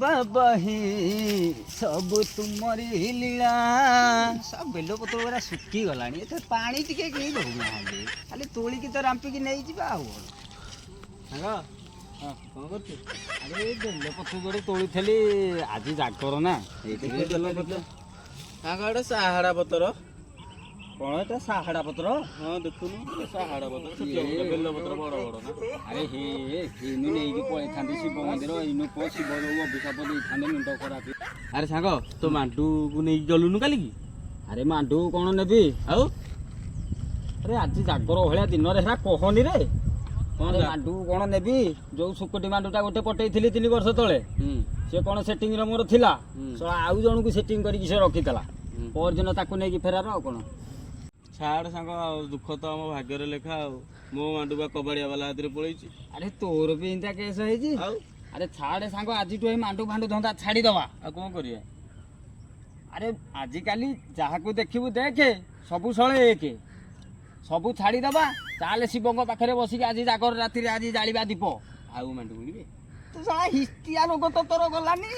ବାବା ହେ, ସବୁ ତୁମରି ଲୀଳା। ସବୁ ବେଲପତ୍ର ଗୁଡ଼ା ଶୁଖିଗଲାଣି, ଏଥିରେ ପାଣି ଟିକେ କେହି ଦଉନାହାନ୍ତି। ଖାଲି ତୋଳିକି ତ ରାମ୍ପିକି ନେଇଯିବା, ଆଉ କ'ଣ? ସାଙ୍ଗ, କଣ କରୁଛୁ? ଆରେ, ଏଇ ବେଲପତ୍ର ଯୋଡ଼େ ତୋଳିଥିଲି। ଆଜି ଜାଗର ନା, ଏଇଥିପାଇଁ ବେଲପତ୍ର। ସାଙ୍ଗ, ଏଟା ସାହାଡା ପତ୍ର। କ'ଣ, ଏଟା ସାହାଡ଼ା ପତ୍ର? ହଁ, ଦେଖୁନୁ, ଏଟା ସାହାଡା ପତ୍ର। ଛୋଟ ଛୋଟ ବେଲ ପତ୍ର, ବଡ ବଡ ନା। ଆରେ ହେ, ଏଇନୁ ନେଇକି ପଳେଇଥାନ୍ତି ଶିବ ମନ୍ଦିର। ଏଇନୁ ପୁଅ ଶିବ ଯୋଉ ଅଭିଶାପ ଦେଇଥାନ୍ତେ, ମୁଣ୍ଡ ଖରାପ। ଆରେ ସାଙ୍ଗ, ତୋ ମାଣ୍ଡୁକୁ ନେଇକି ଗଲୁନୁ କାଲିକି? ଆରେ, ମାଣ୍ଡୁ କ'ଣ ନେବି? ଆଉ? ଆରେ, ଆଜି ଜାଗର ଭଳିଆ ଦିନରେ ହେରା କହନି ରେ। କଣ? ଆରେ, ମାଣ୍ଡୁ କ'ଣ ନେବି? ଯୋଉ ସୁକୁଟି ମାଣ୍ଡୁଟା ଗୋଟେ ପଟେଇଥିଲି 3 ବର୍ଷ ତଳେ, ସେ କ'ଣ ସେଟିଂରେ ମୋର ଥିଲା? ଶଳା ଆଉ ଜଣକୁ ସେଟିଂ କରିକି ସେ ରଖିଥିଲା। ପରଦିନ ତାକୁ ନେଇକି ଫେରାର, ଆଉ କ'ଣ? ଛାଡ ସାଙ୍ଗ, ଆଉ ଦୁଃଖ ତ ଆମ ଭାଗ୍ୟରେ ଲେଖା। ଆଉ ମୋ ମାଣ୍ଡୁ ବା କବାଡିଆ ବାଲା ହାତରେ ପଳେଇଛି। ଆରେ, ତୋର ବି ଏମିତିଆ କେସ୍ ହେଇଛି? ଆଉ। ଆରେ ଛାଡେ ସାଙ୍ଗ, ଆଜିଠୁ ଏଇ ମାଣ୍ଡୁ ଫାଣ୍ଡୁ ଧନ୍ଦା ଛାଡ଼ିଦବା। ଆଉ କଣ କରିବା? ଆରେ, ଆଜିକାଲି ଯାହାକୁ ଦେଖିବୁ ଦେଖେ, ସବୁ ଶଳେ ଏକ। ସବୁ ଛାଡ଼ିଦବା। ତାହେଲେ ଶିବଙ୍କ ପାଖରେ ବସିକି ଆଜି ଜାଗର ରାତିରେ ଆଜି ଜାଳିବା ଦୀପ। ଆଉ ମାଣ୍ଡୁ ମିଳିବେ? ତୁ ଶଳା ହିଷ୍ଟିଆ ରୋଗ ତ ତୋର ଗଲାନି।